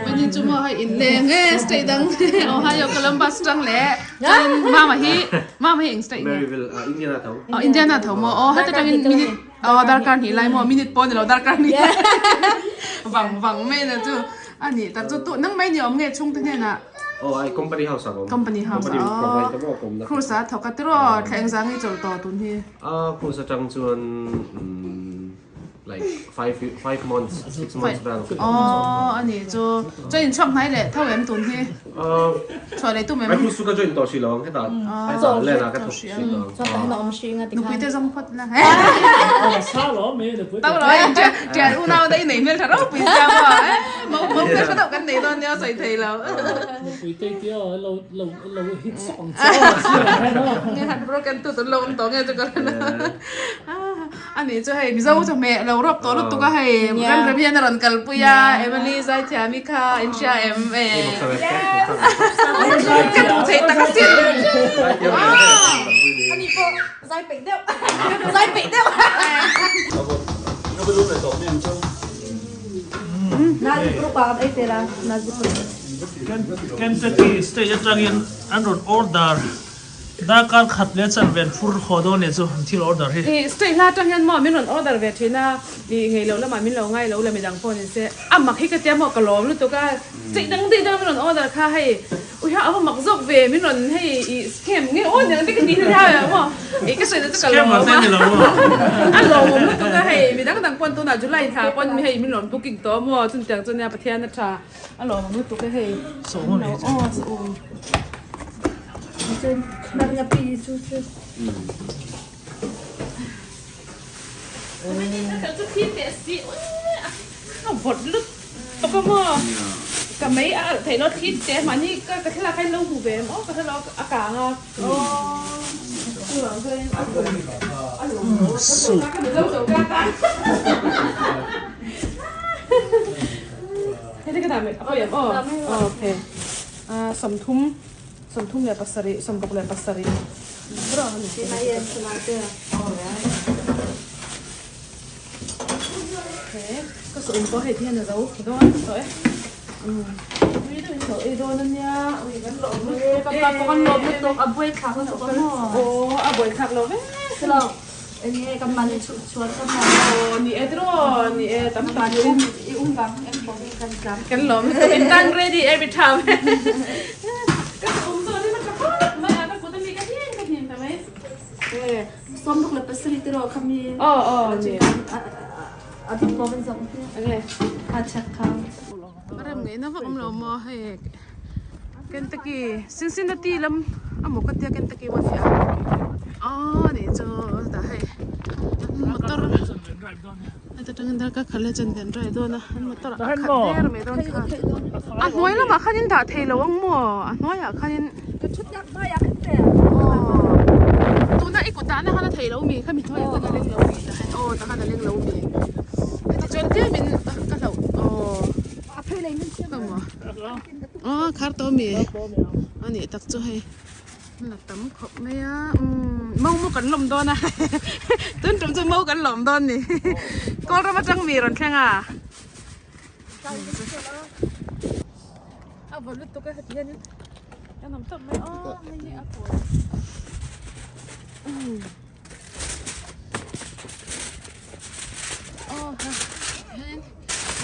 Mani chu maw hei inleng e state dang Ohio Columbus tang leh chuan mama hi mama hi eng state nge? Maryville ah Indiana tho. Oh Indiana tho maw aw heta tangin minute aw darkar hnih lai maw minute pawh ni lo darkar hnih lai vang vang mai na chu a nih tak chu tu nang mai ni awm nge chhungte hnenah Aw ai company house ah ka awm. Company house ah aw cruise ah thawk a tiraw thla engzah nge i chawlh tawh tun hi? Ah cruise atang chuan like 5 months 6 months vel oh ani chu chuan in chhuak hnai leh tho em tun hi chhuah leh tum em ai chu ka join tawh si lo ang heta ai ta len a ka thawk si lo chuan ta hian a awm hri nga tikhan nupui te zawng phawt la sa lo me nupui tau lo in tian unau te i nei hmel tha ropui sia maw mo mo hmel tha deuh kan nei dawn nia sawi thei lo nupui te tia lo lo lo hit sawk ang che nge han broken tu tun lo awm tawh nge chu ka A nih chu hei Mizo chawhmeh lo rawp tawh lutuk a hei rem rem hian a rawn kalpui a Emily Zaithiami kha in hria em e ka duh thei tak asin Ani pawh zai peih deuh zai peih deuh Kentucky state atangin an rawn order Darkar khat leh chan ven fur haw dawn leh chu an thil order hi. Ih straight hla atang hian maw min rawn order ve thin a, ih ngei loh lamah min lo ngai lo la midang pawh ni se a mak hi ka tia maw ka lawm lutuk a, straight dang daih dang min rawn order kha hei uiha a va mak zawk ve min rawn hei ih scam nge aw niang te ka ti hliau em maw ih ka sawi na chu ka lawm a a lawmawm lutuk a hei midang dang pawn tunah July thla pawn hei min rawn booking tawh maw chutiang chu nia Pathian a tha. A lawm ang lutuk e hei. Sawm a ni chu. Aw sawm. Chuan nak nga pi chu chu. Ka chu thi teh si. A vawt lut tuk a maw. Ka mei a alh theih lo thi teh mahni ka ka thlalak kha in lo hmu ve em aw ka thlalak a kang a. Aw. Chuvang chuan a lum a lum lo ka chaw ka mizo chaw ka tan. Heti ka dah mai a pawi em aw okay 30 37 66 okay ka sawm pawh hei ti hian a zo dawn tawh e ui deuh in lo ei dawn ania ui kan lawm lutuk ka pa pawh kan lawm lutuk a buaithlak lutuk a maw aw a buaithlak lo ve Enge kan mahni chhuh chhuat ka hmu. Aw ni e tiraw ni e tam tak Mahni um i um vang em pawh hi kan tlam. Kan lawm lutuk in tan ready every time. Ka um chu ni ka phawt mai a ka kut ami ka hnim ka hnim ta mai. E 67 tiraw khami. Aw aw ni. A ding pawh kan zawng hi. Enge. A chak kha. Rem ngeina vak awm lo maw hei Kentucky Cincinnati lam amaw ka tia Kentucky maw tia aw nih chu tah hei motor heta tangin darkar khat leh chan kan drive dawn a an motor ah a khat der mai dawn kha a hnuai lamah khanin dah thei lo ang maw a hnuaiah khanin aw tuna i kut dahna khan a thei lo mi khami hnuaiah khan a leng lo mi tah hian aw tah khan a leng lo mi heti chuan tlemin ka hlauh aw aw khar tawh mi a nih tak chu hei la tam khawp mai a umm mau maw kan lawm dawn a tun tum chu mau kan lawm dawn ni kawl ram atang mi rawn thleng a. A vaw lutuk a heti hianin a nawm tawp mai aw hei hi a pawl aw ha hianin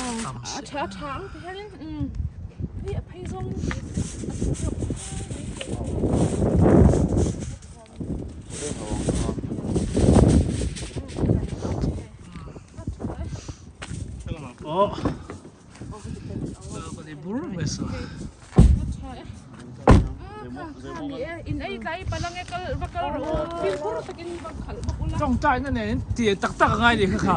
aw a tha a tha ang ti hianin umm hei a phei zawng Aw. Bur mai sa. Tawngtai na nen ti tak tak a ngai ni kha kha.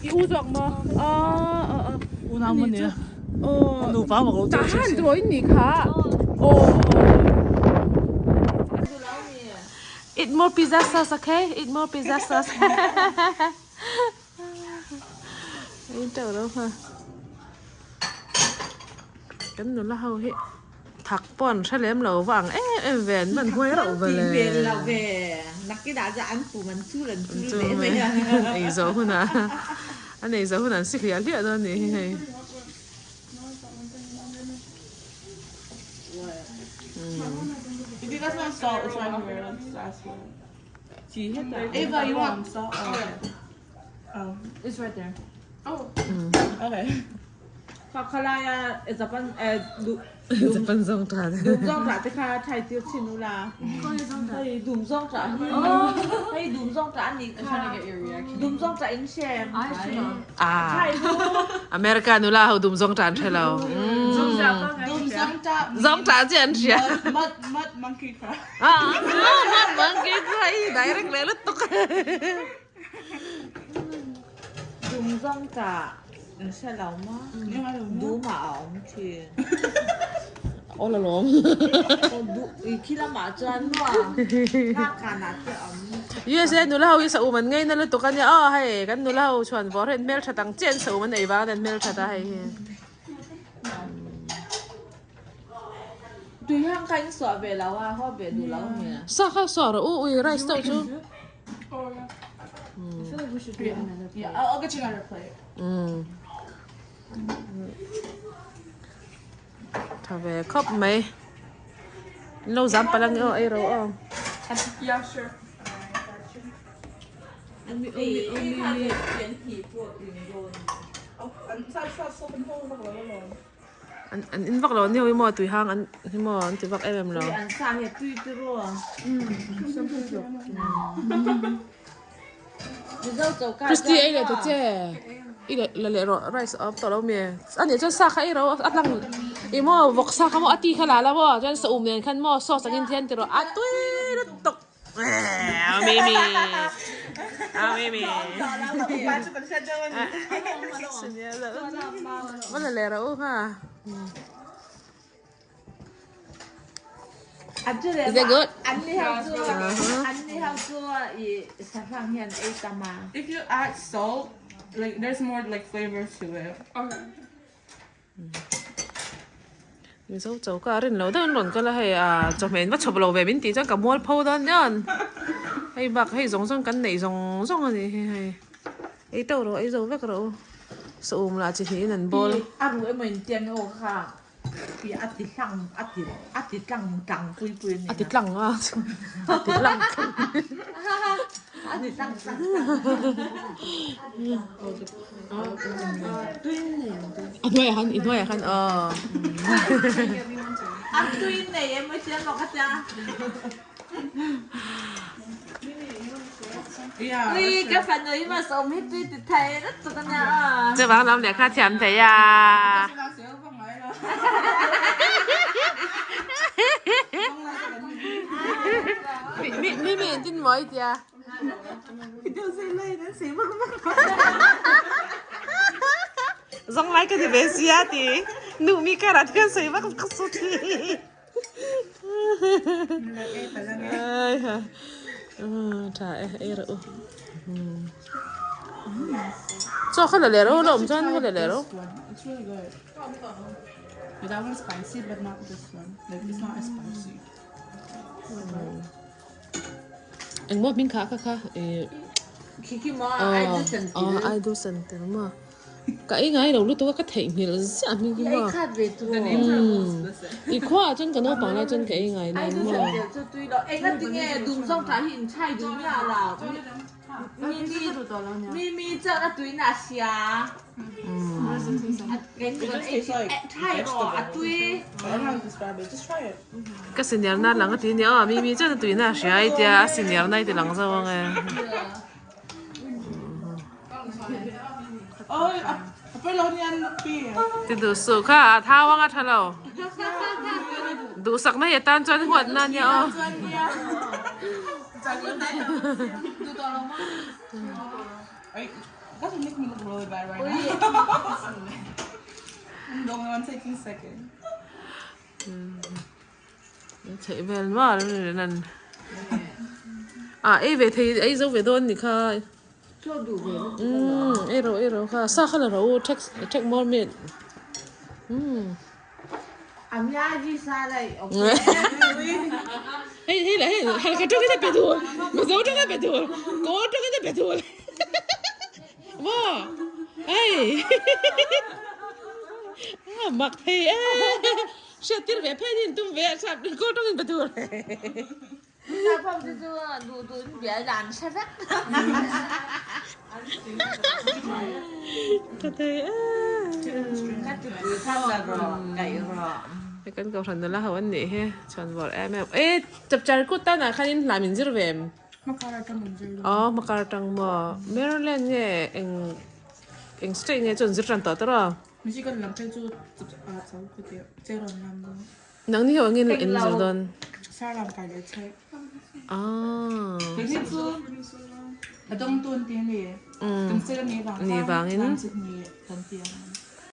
I u zawk maw? Aw aw aw. U nau maw nia? Aw. Nu pa maw ko Tah han draw in ni kha. Aw. Eat more pizza sauce, okay? Eat more pizza sauce. Ei teuh lo kha. Kan nula ho hi thak pawh an hre lem lo va ang em em ve an man huai rauh ve le. An chul mai ei zawh hunah an ei zawh hunah an si hliah hliah dawn a nih hi hei. Ava you want salt? Oh. It's right there. Oh. Okay. Kha khalaia Japan Japan zawng tha te. Dum zawng tha te kha thai tir chin ula. Hei dum zawng tha hi. Hei dum zawng tha ani kha. Dum zawng tha in shem. Ah. America nula ho dum zawng tha an hre lo. Dum zawng tha. Zawng tha chi an hria. Mud mud monkey cry. Ah, mud monkey cry direct leh lutuk. Dum zawng tha an hre lo maw? Dum ah a awm thin. Aw la lawm. I khi lamah chuan maw Ngakhan ah te awm. USA nula ho hi sa um an ngei na lutuk a nia aw hei kan nula ho chuan vawr hi an hmelthat ang chiah an sa um an ei vang an hmelthat a hei hi. Tui hang kha in suah ve lo a haw ve duh lo mi. Sa kha suah rawh u ui rice deuh chu. Tha ve khawp mai. In lo zam palh ange aw ei ro aw. An in vak lo aniau hi maw tui hang an hi maw an ti vak em em lo. Christy ei leh ta che i leh la leh rawh rice a awm tawh lo mi a nih chuan sa kha ei ro a hlang ih maw vawk sa kha maw a ti kha la la maw chuan sa um nen khan maw sauce angin thian ti rawh a tui lutuk a mimi a mimi va la leh rawh u ha. Is that good? If you add salt, like there's more like flavor to it. Okay. Mizo choka a rin lo deuh an rawn kal a hei ah chawhmeh in va chhawp lo ve min tih chuan ka mual pho dawn dawn hei bak hei zawng zawng kan neih zawng zawng a ni hi hei ei teuh rawh ei zo vek rawh u saum lah chi hnih in an bawl. A ruh emaw in tiang aw kha Pi a ti hlang a ti a ti tlang tlang pui pui a ni. A ti tlang a a ti tlang tlang a ti tlang tlang A hnuaiah khan i hnuaiah khan aw. A tui nei emaw chian maw ka tia. Ui ka fanu hi ma sawm hi tui ti thei lutuk a nia aw. Chuvang lam lehkha thiam thei a. Mi mi mi tin mawi tia. Zong lai ka ti ve sia ti. Nu mi ka rat kan sei vak vak su ti. Tha e ei rawh u. Chaw kha la leh rawh u la awm chuan kha la leh rawh u. Engmaw hming kha kha kha ih aw aidu santil maw. Ka ei ngai lo lutuk a ka theihnghilh ziah hming hi maw. I khua ah chuan ka naupang lai chuan ka ei ngai lo maw. Ka senior na lang a ti nia aw Mimi chuan a tuina a hria i tia a senior na i ti lang zo ang e. Ti duh suh kha a thau anga tha lo. Duhsakna hi atan chuan huatna ania aw. Chheih vel nual a ni nan. Ah ei ve thei ei zo ve dawn ni kha. Umm ei rawh ei rawh kha sa kha la rawh u take take more meat umm. Hei hei lah hei halkha tawngin a pe thul mizo tawngin a pe thul kawl tawngin a pe thul maw hei a mak thei e hriat tir ve phei in tum ve a kawl tawngin pe thul. Kan kohhran nula ho an nih hi chhuanvawr em em e chapchar kut tan ah khanin hla min zir ve em aw hmakar atang maw Maryland nge eng eng state nge chu an zir tan tawh tawh a. Nangni ho engin in zir dawn? Sarlam kai leh che. Ah. Kei chu a dawng tun ti ni. Kan sel ni vang Ni vangin. Kan chit ni kan ti ang.